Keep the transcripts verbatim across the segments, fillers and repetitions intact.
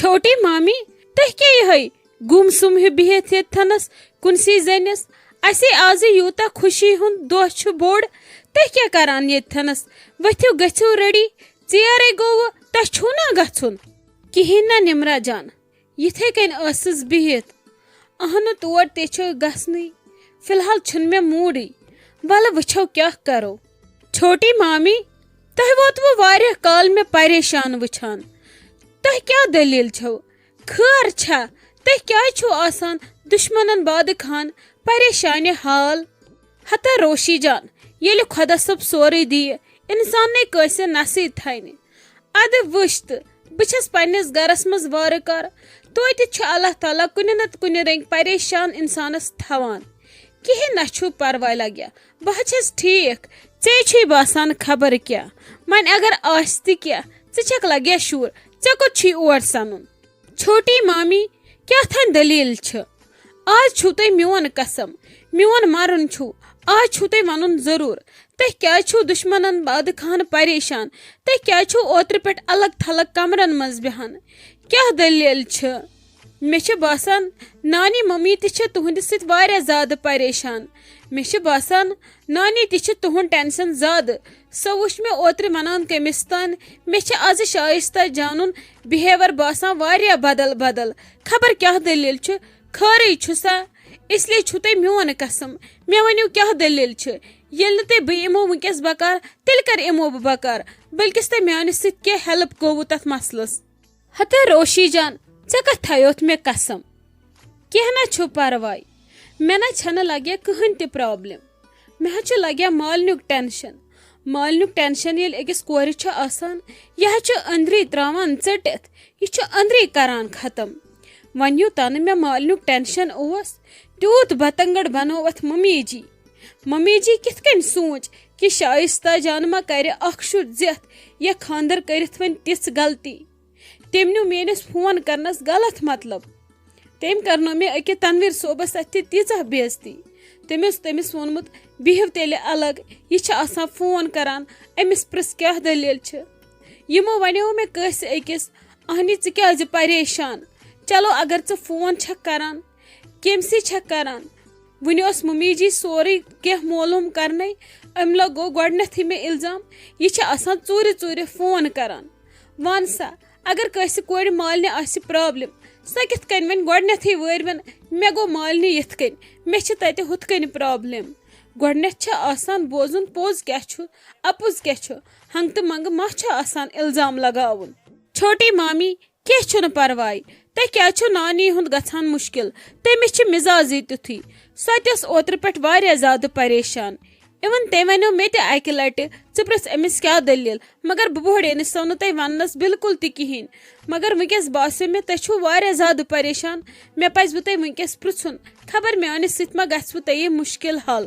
چھوٹی مامی، تُہۍ کیٛاہ یِہوٚے گُم سُم ہیوٗ بِہِتھ ییٚتہِ تھَنَس کُنسٕے زٔنِس؟ اَسے آزٕے یوٗتاہ خوشی ہُنٛد دۄہ چھُ بوٚڑ، تُہۍ کیٛاہ کَران ییٚتہِ تھَنَس؟ ؤتھِو، گٔژھِو ریڈی، ژیرَے گوٚوٕ، تۄہہِ چھُو نا گژھُن؟ کِہیٖنۍ نہ نِمرا جان، یِتھَے کٔنۍ ٲسٕس بِہِتھ۔ اَہنُہ، تور تہِ چھُ گژھنٕے، فی الحال چھُنہٕ مےٚ موٗڈٕے۔ وَلہٕ وٕچھو کیٛاہ کَرو۔ چھوٹی مامی، تۄہہِ ووتوٕ واریاہ کال مےٚ پریشان وٕچھان۔ تۄہہِ کیٛاہ دٔلیٖل چھَو؟ خٲر چھا؟ تۄہہِ کیٛازِ چھُو آسان دُشمنن بادٕ خان پریشانہِ حال؟ ہتا روشی جان، ییٚلہِ خۄدا صٲب سورُے دِیہِ، اِنسان نے کٲنٛسہِ نصٕے تھاینہِ۔ اَدٕ وٕچھ تہٕ، بہٕ چھَس پنٛنِس گَرَس منٛز وارٕ کارٕ، توتہِ چھُ اللہ تعالیٰ کُنہِ نَتہٕ کُنہِ رٔنٛگۍ پریشان اِنسانَس تھاوان۔ کِہیٖنۍ نہ چھُ پَرواے لَگیا، بہٕ حظ چھَس ٹھیٖک۔ ژےٚ چھُے باسان خبر کیٛاہ، وۄنۍ اگر آسہِ تہِ کیٛاہ، ژٕ چھَکھ لَگیا شُر، ژےٚ کوٚت چھُے اور سَنُن؟ چھوٹی مامی، کیٛاہ تھانۍ دٔلیٖل چھِ؟ آز چھُو تۄہہِ میون قسم، میون مَرُن چھُو، آز چھُو تۄہہِ وَنُن ضروٗر۔ تۄہہِ کیٛازِ چھُو دُشمنَن بادٕ خان پریشان؟ تۄہہِ کیٛازِ چھُو اوترٕ پٮ۪ٹھ الگ تھلگ کمرن منٛز بیٚہان؟ کیٛاہ دٔلیٖل چھِ؟ مےٚ چھِ باسان، نانی ممی تہِ چھِ تُہٕنٛدِ سۭتۍ واریاہ زیادٕ پریشان۔ مےٚ چھِ باسان، نانی تہِ چھِ تُہُنٛد ٹینشن زیادٕ۔ سۄ وٕچھ مےٚ اوترٕ وَنان کٔمِس تام، مےٚ چھِ آزٕ شایستہ جانُن بِہیوَر باسان واریاہ بدل بدل۔ خبر کیٛاہ دٔلیٖل چھُ، خٲرٕے چھُ سا؟ اس لیے چھُو تۄہہِ میون قسم۔ مےٚ ؤنِو، کیٛاہ دٔلیٖل چھِ؟ ییٚلہِ نہٕ تُہۍ بہٕ یِمو وٕنکیٚس بکار، تیٚلہِ کر یِمو بہٕ بکار؟ بلکِس تۄہہِ میانہِ سۭتۍ کیٛاہ ہیلپ گوٚوٕ تتھ مسلس؟ ہتے روشی جان، ژےٚ کتھ تھایوتھ مےٚ قسم؟ کینٛہہ نہ چھُ پرواے، مےٚ نہ چھنہٕ لگیا کٕہٕنۍ تہِ پرابلم۔ مےٚ حظ چھُ لگیا مالنیُک ٹینشن۔ مالنیُک ٹینشن ییٚلہِ أکِس کورِ چھُ آسان، یہِ حظ چھُ أنٛدری تراوان ژٔٹِتھ، یہِ چھُ أنٛدری کران ختم۔ وۄنۍ یوٗتاہ نہٕ مےٚ مالنیُک ٹینشن اوس، تیوٗت بتنگڑ بنوو اتھ ممی جی۔ ممی جی کِتھ کٔنۍ سوٗنچ کہِ شایستہ جان ما کرِ اکھ شُر زیتھ یا خاندر کٔرِتھ وۄنۍ تِژھ غلطی؟ تٔمۍ نیوٗ میٲنِس فون کرنس غلط مطلب۔ تٔمۍ کرنٲو مےٚ أکہِ تنویر صٲبس اتھِ تیٖژاہ بے عزتی۔ تٔمۍ اوس تٔمِس ووٚنمُت، بِہِو تیٚلہِ الگ، یہِ چھِ آسان فون کران، أمِس پرژھ کیٛاہ دٔلیٖل چھِ۔ یِمو ونیو مےٚ کٲنٛسہِ أکِس، اہنی، ژٕ کیٛازِ پریشان؟ چلو، اگر ژٕ فون چھکھ کران، کٔمۍ سٕے چھکھ کران؟ وُنہِ اوس ممی جی سورُے کینٛہہ معلوم کرنے۔ أمۍ لگوو گۄڈٕنیتھٕے مےٚ الزام، یہِ چھِ آسان ژوٗرِ ژوٗرِ فون کران۔ وَن سا، اگر کٲنٛسہِ کورِ مالنہِ آسہِ پرابلم، سۄ کِتھ کٔنۍ وَنہِ گۄڈٕنیتھٕے وٲرۍ وَن، مےٚ گوٚو مالنہِ یِتھ کٔنۍ، مےٚ چھِ تَتہِ ہُتھ کٔنۍ پرابلم؟ گۄڈٕنیتھ چھِ آسان بوزُن پوٚز کیٛاہ چھُ، اَپُز کیٛاہ چھُ، ہنٛگتہٕ منٛگہٕ ما چھِ آسان الزام لگاوُن؟ چھوٹی مامی، کینٛہہ چھُنہٕ پرواے۔ تۄہہِ کیٛازِ چھُو نانی ہُنٛد گژھان مُشکِل؟ تٔمِس چھِ مِزازٕے تیُتھُے۔ سۄ تہِ ٲس اوترٕ پٮ۪ٹھ واریاہ زیادٕ پریشان۔ اِوٕن تٔمۍ وَنیو مےٚ تہِ اَکہِ لَٹہِ، ژٕ پرٛژھ أمِس کیٛاہ دٔلیٖل، مگر بہٕ بوڑے نہٕ سو نہٕ تۄہہِ وَننَس بِلکُل تہِ کِہیٖنۍ۔ مگر وٕنکیٚس باسیو مےٚ تُہۍ چھِو واریاہ زیادٕ پریشان، مےٚ پَزِ وۄنۍ تۄہہِ وٕنکیٚس پرٛژھُن، خبر میٛانہِ سۭتۍ ما گژھِ وۄنۍ تۄہہِ یہِ مُشکِل حل۔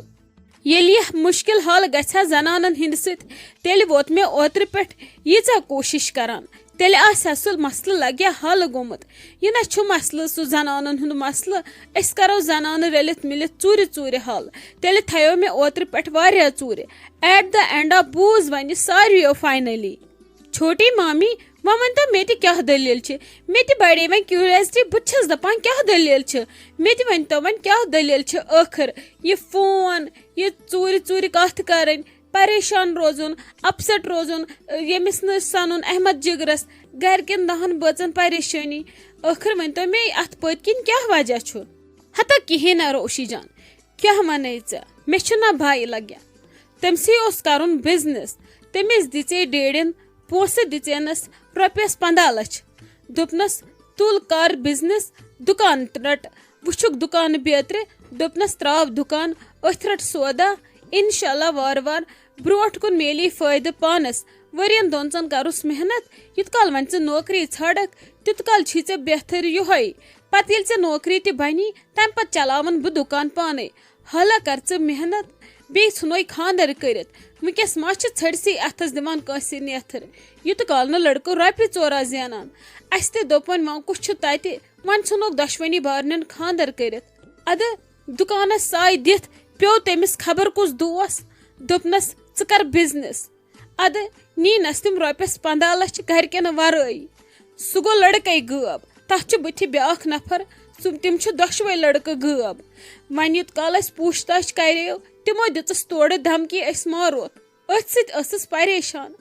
ییٚلہِ یہِ مُشکِل حل گژھِ ہا زنانن ہٕنٛدِ سۭتۍ، تیٚلہِ ووت مےٚ اوترٕ پٮ۪ٹھ ییٖژاہ کوٗشِش کران، تیٚلہِ آسہِ ہا سُہ مسلہٕ لگہِ ہا حل گوٚمُت۔ یہِ نہ چھُ مسلہٕ سُہ زنانن ہُنٛد مسلہٕ، أسۍ کرو زنانہٕ رٔلِتھ مِلِتھ ژوٗرِ ژوٗرِ حل۔ تیٚلہِ تھایو مےٚ اوترٕ پٮ۪ٹھ واریاہ ژوٗرِ۔ At the end of بوٗز وۄنۍ ساروِیو finally۔ چھوٹی مامی، وۄنۍ ؤنۍ تو مےٚ تہِ کیٛاہ دٔلیٖل چھِ؟ مےٚ تہِ بڑے وۄنۍ curiosity، بہٕ تہِ چھَس دَپان کیٛاہ دٔلیٖل چھِ؟ مےٚ تہِ ؤنۍ تو وۄنۍ کیٛاہ دٔلیٖل چھِ ٲخٕر؟ یہِ فون، یہِ ژوٗرِ ژوٗرِ کَتھ کَرٕنۍ، پریشان روزُن، upset روزُن، ییٚمِس نہٕ سَنُن احمد جِگرَس، گَرِکٮ۪ن دَہَن بٲژَن پریشٲنی۔ ٲخٕر ؤنۍ تو مےٚ اَتھ پٔتۍ کِنۍ کیٛاہ وجہ چھُ؟ ہتا کِہیٖنۍ نہ روشی جان، کیٛاہ وَنَے ژےٚ؟ مےٚ چھُنہ بھاے لَگیا۔ تٔمۍ سٕے اوس کَرُن business۔ تٔمِس دِژے ڈیڈٮ۪ن پونٛسہٕ، دِژینَس رۄپیَس پنٛداہ لَچھ۔ دوٚپنَس، "تُل کَر business، دُکان رَٹ۔" وٕچھُکھ دُکانہٕ بیترِ، دوٚپنَس، "ترٛاو دُکان، أتھۍ رَٹ سودا۔ اِنشاء اللہ وارٕ وارٕ برٛونٛٹھ کُن میلی فٲیدٕ پانَس۔ ؤرِیَن دۄن ژَن کَرُس محنت، یُت کال وۄنۍ ژٕ نوکری ژھانٛڈَکھ، تیُت کال چھی ژےٚ بہتر یِہوٚے۔ پَتہٕ ییٚلہِ ژےٚ نوکری تہِ بَنی، تَمہِ پَتہٕ چلاوَن بہٕ دُکان پانَے۔ حالہ کر ژٕ محنت، بیٚیہِ ژھٕنوے خانٛدر کٔرِتھ۔ وٕنکیٚس ما چھِ ژھٔٹسٕے اَتھس دِوان کٲنٛسہِ نیتھٕر، یُتہٕ کال نہٕ لٔڑکہٕ رۄپیہِ ژورا زینان؟ اَسہِ تہِ دوٚپ وۄنۍ وۄنۍ کُس چھُ تَتہِ، وۄنۍ ژھٕنوکھ دۄشوٕنی بارنٮ۪ن خانٛدر کٔرِتھ۔ اَدٕ دُکانس ساے دِتھ پیوٚو تٔمِس خبر کُس دوس، دوٚپنس، "ژٕ کر business۔" اَدٕ نِینَس تِم رۄپیَس پنٛداہ لَچھ گَرِکٮ۪ن وَرٲے۔ سُہ گوٚو لڑکے غٲب۔ تَتھ چھُ بٕتھِ بیٛاکھ نفر۔ سُہ، تِم چھِ دۄشوے لڑکہٕ غٲب۔ وۄنۍ یوٗت کال اَسہِ پوٗچھ تاچھ کریو، تِمو دِژٕس تورٕ دھمکی، أسۍ مارو۔ أتھۍ سۭتۍ ٲسٕس پریشان۔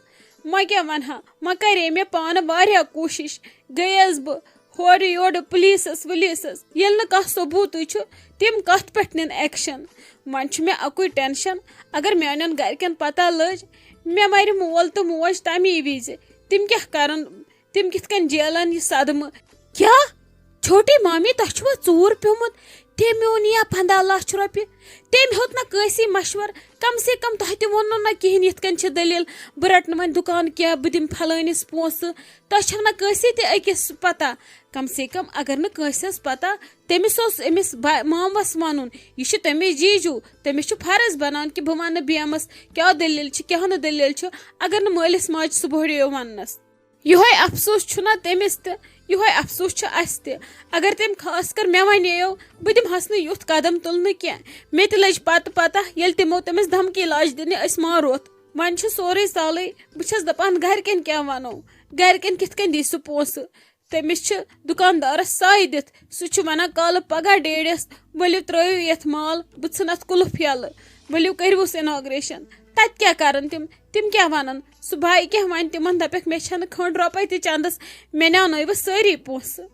وۄنۍ کیٛاہ وَنہٕ ہا، وۄنۍ کَرے مےٚ پانہٕ واریاہ کوٗشِش۔ گٔیَس بہٕ ہورٕ یورٕ پُلیٖسَس وُلیٖسَس۔ ییٚلہِ نہٕ کانٛہہ ثبوٗتٕے چھُ، تِم کَتھ پٮ۪ٹھ نِن ایکشن؟ وۄنۍ چھُ مےٚ اَکُے ٹینشن، اگر میٛانٮ۪ن گَرِکٮ۪ن پَتہ لٔج، مےٚ مَرِ مول تہٕ موج تَمی وِزِ۔ تِم کیٛاہ کَرَن؟ تِم کِتھ کٔنۍ جیلَن یہِ صدمہٕ؟ کیٛاہ؟ چھوٹی مامی، تۄہہِ چھُوا ژوٗر پیوٚمُت؟ تٔمۍ اوٚن یا پنٛداہ لَچھ رۄپیہِ۔ تٔمۍ ہیوٚت نہ کٲنٛسی مَشوَر۔ کم سے کم تۄہہِ تہِ ووٚننو نہ کِہیٖنۍ، یِتھ کٔنۍ چھِ دٔلیٖل، بہٕ رَٹہٕ نہٕ وۄنۍ دُکان کینٛہہ، بہٕ دِمہٕ پھلٲنِس پونٛسہٕ۔ تۄہہِ چھَو نہ کٲنٛسی تہِ أکِس پَتہ۔ کم سے کم اگر نہٕ کٲنٛسہِ ہٕنٛز پَتہ، تٔمِس اوس أمِس با-، مامَس وَنُن۔ یہِ چھُ تٔمِس جیٖجوٗ، تٔمِس چھُ فرض بَنان کہِ بہٕ وَنہٕ بیمَس کیٛاہ دٔلیٖل چھِ، کیٛاہ نہٕ دٔلیٖل چھِ۔ اگر نہٕ مٲلِس ماجہِ سُہ بوٚہریو وَننَس۔ یِہوٚے افسوٗس چھُنہ تٔمِس تہِ، یِہوٚے افسوٗس چھُ اَسہِ تہِ۔ اگر تٔمۍ خاص کر مےٚ وَنییو، بہٕ دِمہَس نہٕ یُتھ قدم تُلنہٕ کینٛہہ۔ مےٚ تہِ لٔج پَتہٕ پَتہ، ییٚلہِ تِمو تٔمِس دھمکی لاج دِنہِ، أسۍ ماروتھ۔ وۄنۍ چھُ سورُے سہلٕے۔ بہٕ چھَس دَپان، گَرِکٮ۪ن کیٛاہ وَنو؟ گَرِکٮ۪ن کِتھ کٔنۍ دی سُہ پونٛسہٕ؟ تٔمِس چھِ دُکاندارَس سَے دِتھ۔ سُہ چھُ وَنان، کالہٕ پَگاہ ڈیڈیَس، ؤلِو ترٛٲیِو یَتھ مال، بہٕ ژھٕنَتھ کُلُف یَلہٕ، ؤلِو کٔرۍوُس inauguration۔ تَتہِ کیٛاہ کَرَن تِم؟ تِم کیٛاہ وَنَن؟ سُہ بھاے کیٛاہ وَنہِ تِمَن؟ دَپٮ۪کھ، مےٚ چھَنہٕ کھٔنٛڈ رۄپَے تہِ چَندَس، مےٚ نیٛاونٲوِو سٲری پونٛسہٕ۔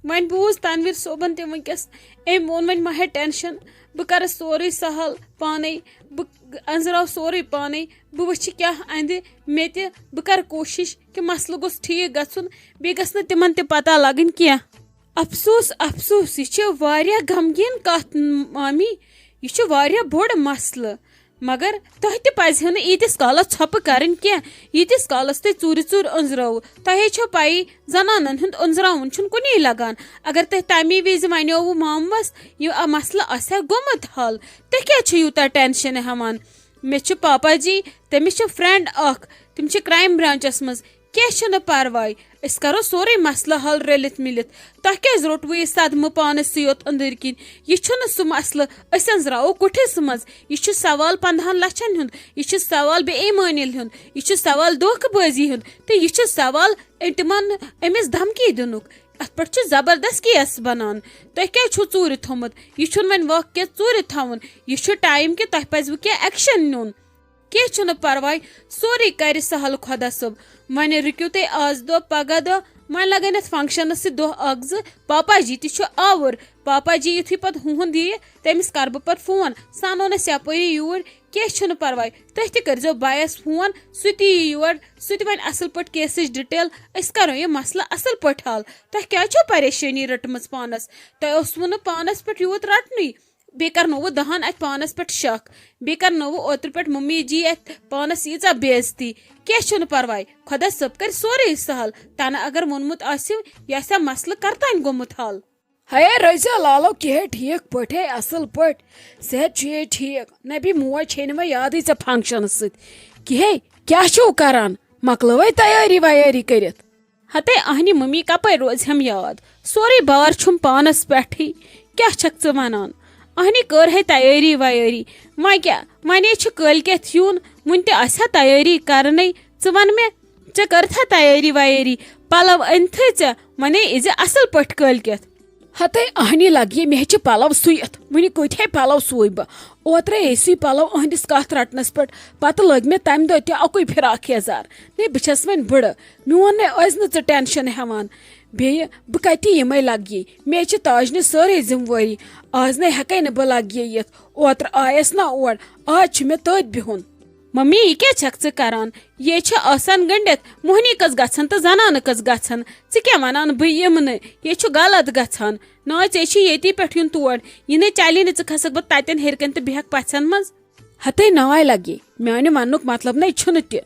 وۄنۍ بوٗز تنویر صٲبن تہِ وٕنکیٚس۔ أمۍ ووٚن، وۄنۍ مہ ہےٚ ٹینشن، بہٕ کرٕ سورُے سہل پانے، بہٕ انزراو سورُے پانے، بہٕ وٕچھِ کیٛاہ اندِ مےٚ تہِ، بہٕ کرٕ کوٗشش کہِ مسلہٕ گوٚژھ ٹھیٖک گژھُن، بیٚیہِ گژھِ نہٕ تِمن تہِ پتہ لگٕنۍ کینٛہہ۔ افسوس، افسوس، یہِ چھِ واریاہ غمگیٖن کتھ، مامی، یہِ چھُ واریاہ بوٚڑ مسلہٕ۔ مگر تۄہہِ تہِ پزِ ہا نہٕ ییٖتِس کالس ژھۄپہٕ کرٕنۍ کینٛہہ، ییٖتِس کالس تُہۍ ژوٗرِ ژوٗرِ أنٛزرٲوٕ۔ تۄہے چھو پَیی، زنانن ہُنٛد أنٛزراوُن چھُنہٕ کُنی لگان۔ اگر تۄہہِ تَمی وِزِ ونیووٕ ماموس، یہِ آ مسلہٕ آسہِ ہا گوٚمُت حل، تُہۍ کیٛازِ چھِو یوٗتاہ ٹینشن ہٮ۪وان؟ مےٚ چھُ پاپا جی، تٔمِس چھِ فرینڈ اکھ، تِم چھِ کرائم برانچس منٛز۔ کینٛہہ چھُنہٕ پرواے، أسۍ کرو سورُے مسلہٕ حل رٔلِتھ مِلِتھ۔ تۄہہِ کیٛازِ روٚٹوٕ یہِ صدمہٕ پانس سۭتۍ یوت أنٛدٕرۍ کِنۍ؟ یہِ چھُنہٕ سُہ مسلہٕ أسۍ أنٛزراوو کُٹھِس منٛز۔ یہِ چھُ سوال پنٛدہن لچھن ہُنٛد، یہِ چھُ سوال بے ایمٲنی ہُنٛد، یہِ چھُ سوال دھوکہٕ بٲزی ہُنٛد، تہٕ یہِ چھُ سوال تِمن، أمِس دھمکی دِنُک۔ اتھ پٮ۪ٹھ چھُ زبردست کیس بنان۔ تۄہہِ کیٛازِ چھُو ژوٗرِ تھوٚمُت؟ یہِ چھُنہٕ وۄنۍ وقت کینٛہہ ژوٗرِ تھاوُن، یہِ چھُ ٹایم کہِ تۄہہِ پزِوٕ کینٛہہ ایکشن نیُن۔ کینٛہہ چھُنہٕ پرواے، سورُے کرِ سہل خۄدا صٲب۔ وۄنۍ رُکِو تُہۍ آز دۄہ پگاہ دۄہ، وۄنۍ لگن یتھ فنکشنس سۭتۍ دۄہ اکھ زٕ۔ پاپا جی تہِ چھُ آوُر۔ پاپا جی یُتھُے پتہٕ ہُہُنٛد یِیہِ، تٔمِس کرٕ بہٕ پتہٕ فون۔ سُہ انون أسۍ یپٲری یوٗرۍ، کینٛہہ چھُنہٕ پرواے۔ تُہۍ تہِ کٔرۍزیو بایس فون، سُہ تہِ یِیہِ یور، سُہ تہِ ونہِ اصل پٲٹھۍ کیسٕچ ڈیٹیل۔ أسۍ کرو یہِ مسلہٕ اصل پٲٹھۍ حل۔ تۄہہِ کیٛازِ چھو پریشٲنی رٔٹمٕژ پانس؟ تۄہہِ اوسوٕ نہٕ پانس پٮ۪ٹھ یوٗت رٹنُے۔ بیٚیہِ کرنووٕ دہن اتھِ پانس پٮ۪ٹھ شک۔ بیٚیہِ کرنووٕ اوترٕ پٮ۪ٹھ ممی جی اتھِ پانس ییٖژاہ بے عزتی۔ کینٛہہ چھُنہٕ پرواے، خۄدا صٲب کرِ سورُے سہل۔ تنہٕ اگر ووٚنمُت آسِو، یہِ آسہِ ہا مسلہٕ کرتانۍ گوٚمُت حل۔ ہے رضیہ لالو، کیٛاہ ٹھیٖک پٲٹھۍ؟ ہے اصل پٲٹھۍ، صحت چھُ ہے ٹھیٖک؟ نبی موج چھے نہٕ وۄنۍ یادٕے ژےٚ فنکشنس سۭتۍ۔ کیٛاہ، کیٛاہ چھِو کران؟ مۄکلٲوٕے تیٲری ویٲری کٔرِتھ؟ ہتے اہنہِ ممی کپٲرۍ روزِ ہم یاد؟ سورُے بار چھُم پانس پٮ۪ٹھٕے۔ کیٛاہ چھکھ ژٕ ونان؟ اہنہِ کٔر ہے تیٲری ویٲری۔ وۄنۍ کیٛاہ؟ ونے چھُ کٲلۍ کٮ۪تھ یُن، وُنہِ تہِ آسہِ ہا تیٲری کرنٕے۔ ژٕ ون مےٚ، ژےٚ کٔرتھا تیٲری ویٲری؟ پلو أنتھٕے ژےٚ؟ ونے یِزِ اصل پٲٹھۍ کٲلۍ کٮ۪تھ۔ ہتے اہنہِ لگیے، مےٚ چھِ پلو سُوِتھ، وُنہِ کۭتۍ ہے پلو سُوٕے بہٕ؟ اوترے ٲسی پلو أہنٛدِس کتھ رٹنس پٮ۪ٹھ، پتہٕ لٲگۍ مےٚ تمہِ دۄہ تہِ اکُے فراک یزار۔ نے، بہٕ چھس وۄنۍ بٕڑٕ، میون نے ٲسۍ نہٕ ژٕ ٹینشن ہٮ۪وان۔ بیٚیہِ بہٕ کتہِ یِمے لگیے؟ مےٚ چھِ تاجنہِ سٲرٕے ذمہٕ وٲری۔ آز نے ہٮ۪کے نہٕ بہٕ لگیے یِتھ، اوترٕ آیس نا اور، آز چھُ مےٚ تٔتھۍ بِہُن۔ ممی، یہِ کیٛاہ چھکھ ژٕ کران؟ یے چھِ آسان گٔنڈِتھ، موہنی کٔژ گژھن تہٕ زنانہٕ کٔژ گژھن؟ ژٕ کیٛاہ ونان، بہٕ یِمہٕ نہٕ، یے چھُ غلط گژھان۔ نا، ژےٚ چھُ ییٚتی پٮ۪ٹھ یُن تور، یہِ نے چلی نہٕ، ژٕ کھسکھ بہٕ تتٮ۪ن ہیٚرِ کنہِ تہٕ بیٚہکھ پژھن منٛز۔ ہتے ناے لگے، میانہِ وننُک مطلب نے چھُنہٕ تہِ۔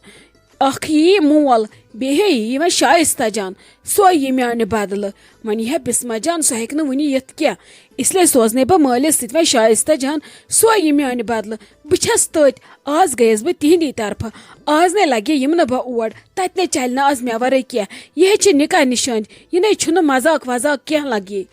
اکھ یی مول، بیٚیہِ یی وۄنۍ شایستہ جان، سۄے یی میانہِ بدلہٕ۔ وۄنۍ یی ہا بسمہ جان، سۄ ہیٚکہِ نہٕ وُنہِ یِتھ کینٛہہ، اس لیے سوزنے بہٕ مٲلِس سۭتۍ وۄنۍ شایستہ جان، سۄے یی میانہِ بدلہٕ۔ بہٕ چھس تٔتۍ، آز گٔیس بہٕ تِہنٛدی طرفہٕ۔ آز نے لگے یِم نہٕ بہٕ اور، تتہِ نے چلہِ نہٕ آز مےٚ ورٲے کینٛہہ۔ یہِ ہے چھِ نکاح نشٲنۍ، یہِ نے چھُنہٕ مذاق وذاق کینٛہہ لگے۔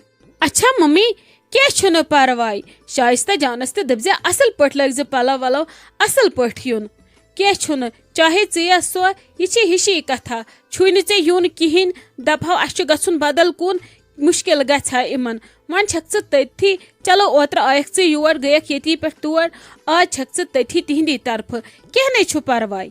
اچھا ممی، کینٛہہ چھُنہٕ پرواے، شایستہ جانس تہِ دٔپزِ اصل پٲٹھۍ لٲگزِ پلو ولو، اصل پٲٹھۍ یُن۔ کینٛہہ چھُنہٕ، چاہے ژٕ یا سۄ، یہِ چھِ ہِشی کتھا۔ چھُے نہٕ ژےٚ یُن کِہیٖنۍ، دپہو اسہِ چھُ گژھُن بدل کُن، مُشکل گژھِ ہا یِمن۔ وۄنۍ چھکھ ژٕ تٔتھی، چلو اوترٕ آیکھ ژٕ یور، گٔیکھ ییٚتی پٮ۪ٹھ تور، آز چھکھ ژٕ تٔتھی تِہنٛدی طرفہٕ، کینٛہہ نے چھُ پرواے۔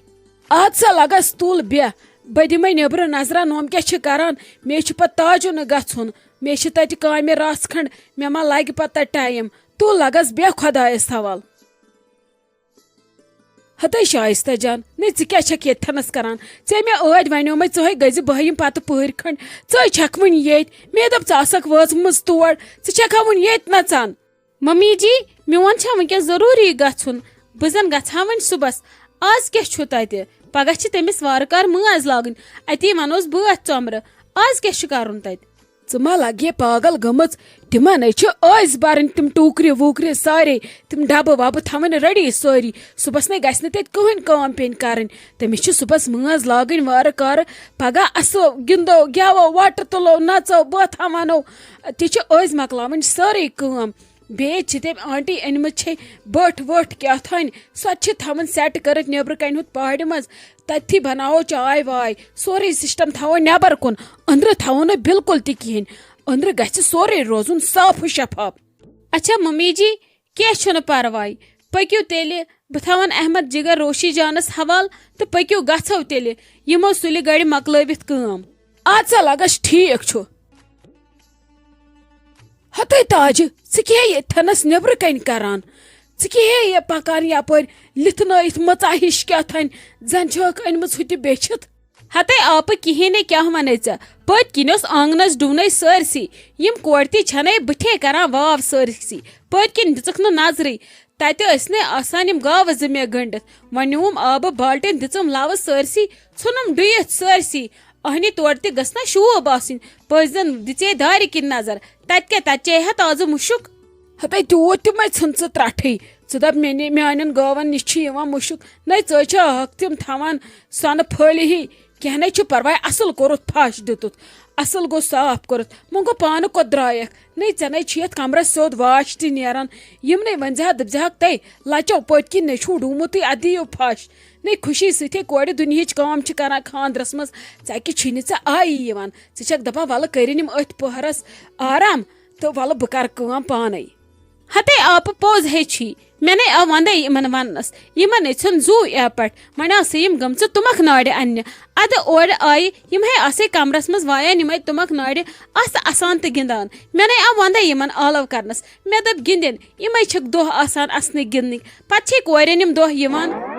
اد سا لگس تُل بیٚہہ، بہٕ دِمے نیٚبرٕ نظرا نوم کیٛاہ چھِ کران، مےٚ چھُ پتہٕ تاجُن گژھُن، مےٚ چھِ تتہِ کامہِ رژھ کھنڈ، مےٚ ما لگہِ پتہٕ تتہِ ٹایم، تُل لگس بیٚہہ خۄدایس حوال۔ ہتے شائستہ جان، نے ژٕ کیٛاہ چھکھ ییٚتہِ تھنس کران؟ ژےٚ مےٚ ٲدۍ ونیومے ژٕ ہے گٔژھۍ زِ بہٕ یِم پتہٕ پٔہرۍ کھنڈ، ژٕ ہے چھکھ وُنہِ ییٚتۍ، مےٚ دوٚپ ژٕ آسکھ وٲژمٕژ تور، ژٕ چھکھا وُنہِ ییٚتہِ نژان؟ ممی جی، میون چھا وٕنکیٚس ضروٗری گژھُن؟ بہٕ زن گژھٕ ہا وۄنۍ صُبحس۔ آز کیٛاہ چھُ تتہِ؟ پگاہ چھِ تٔمِس وارٕ کارٕ مٲنٛز لاگٕنۍ، اتی ونوس بٲتھ ژۄمرٕ۔ آز کیٛاہ چھُ کرُن تتہِ؟ ژٕ ما لگے پاگل گٔمٕژ؟ تِمن ہے چھِ ٲسۍ برٕنۍ تِم ٹوٗکرِ ووٗکرِ سارے، تِم ڈبہٕ وبہٕ تھاوٕنۍ ریڈی سٲری۔ صُبحس نے گژھِ نہٕ تتہِ کٕہٕنۍ کٲم پیٚنۍ کرٕنۍ۔ تٔمِس چھِ صُبحس مٲنٛز لاگٕنۍ وارٕ کارٕ، پگاہ اسو، گِنٛدو، گٮ۪وو، وۄٹہٕ تُلو، نژو، بٲتھا ونو۔ تہِ چھِ أزۍ مۄکلاوٕنۍ سٲرٕے کٲم۔ بیٚیہِ چھِ تٔمۍ آنٹی أنمٕژ چھے بٔٹھ ؤٹھ کیٛاہ تھانۍ، سۄ تہِ چھِ تھاوٕنۍ سیٹ کٔرِتھ نیٚبرٕ کنہِ ہُتھ پہاڑِ منٛز۔ تتھی بناوو چاے واے، سورُے سسٹم تھاوو نیبر کُن، أنٛدرٕ تھاوو نہٕ بالکل تہِ کِہیٖنۍ۔ أنٛدرٕ گژھِ سورُے روزُن صاف و شفاف۔ اچھا ممی جی، کینٛہہ چھُنہٕ پرواے، پٔکِو تیٚلہِ، بہٕ تھاوَن احمد جگر روشی جانس حوال تہٕ پٔکِو گژھو تیٚلہِ، یِمو سُلہِ گڑِ مۄکلٲوِتھ کٲم۔ اَدٕ سا لگس ٹھیٖک چھُ۔ ہتے تاجہِ، ژٕ کیٛاہ ییٚتہِ تھنس نیٚبرٕ کنہِ کران؟ ژٕ کیٛاہ یہِ پکان یپٲرۍ لِتھنٲیِتھ مٕژا ہِش کیٛاہ تھانۍ؟ زن چھٲکھ أنمٕژ ہُتہِ بیچھِتھ۔ ہتے آپہٕ کِہیٖنۍ نے، کیٛاہ ونے ژےٚ؟ پٔتۍ کِنۍ اوس آنگنس ڈُونَے سٲرسٕے۔ یِم کورِ تہِ چھَنے بٕتھے کران واو سٲرسٕے۔ پٔتۍ کِنۍ دِژٕکھ نہٕ نظرٕے۔ تتہِ ٲسۍ نے آسان یِم گاوٕ زٕ مےٚ گٔنڈِتھ۔ وۄنۍ نیوٗم آبہٕ بالٹیٖن، دِژٕم لوٕ سٲرسٕے، ژھُنُم ڈُیِتھ سٲرسٕے۔ اہنہِ تورٕ تہِ گٔژھ نا شوٗب آسٕنۍ۔ پٔزۍ زن دِژے دارِ کِنۍ نظر۔ تتہِ کیٛاہ، تتہِ چیٚیہِ ہا تازٕ مُشُک۔ ہتے تیوٗت تہِ مہ ژھُن ژٕ ترٛٹھٕے۔ ژٕ دپ مےٚ نہِ-، میانٮ۪ن گٲون نِش چھِ یِوان مُشُک۔ نے ژٕ چھِ ہۄکھ تِم تھاوان سۄنہٕ پھٔلۍ ہی۔ کینٛہہ نے چھُ پرواے، اصل کوٚرُتھ پھش دِتُتھ۔ اصل گوٚو صاف کوٚرُتھ۔ وۄنۍ گوٚو پانہٕ کوٚت درٛایکھ؟ نے ژےٚ نے چھِ یتھ کمرس سیوٚد واش تہِ نیران۔ یِم نے ؤنۍ زِ ہا، دٔپۍ زِ ہا، تَے لچو پٔتۍ کِنۍ نے چھُو ڈوٗمُتٕے، اتھ دِیِو پھش۔ نے خوشی سۭتۍ ہے کورِ دُنہِچ کٲم چھِ کران خاندرس منٛز۔ ژےٚ کہِ چھُے نہٕ ژےٚ آیی یِوان۔ ژٕ چھکھ دپان، ولہٕ کٔرِن یِم أتھۍ پۄہرس آرام تہٕ ولہٕ بہٕ کرٕ کٲم پانے۔ ہتے آپہٕ پوٚز ہے چھی، مےٚ نے آو وندے یِمن وننس۔ یِمن نے ژھیوٚن زُو یا پٮ۪ٹھ، وۄنۍ آسہٕ یِم گٔمژٕ تُمکھ نارِ اننہِ۔ ادٕ اورٕ آیہِ یِم ہے آسے کمرس منٛز وایان یِمے تُمکھ نارِ، آسہٕ اسان تہٕ گِنٛدان۔ مےٚ نے آو وندے یِمن آلو کرنس۔ مےٚ دوٚپ گِنٛدِن، یِمے چھِکھ دۄہ آسان اسنٕکۍ گِنٛدنٕکۍ، پتہٕ چھے کورٮ۪ن یِم دۄہ یِوان۔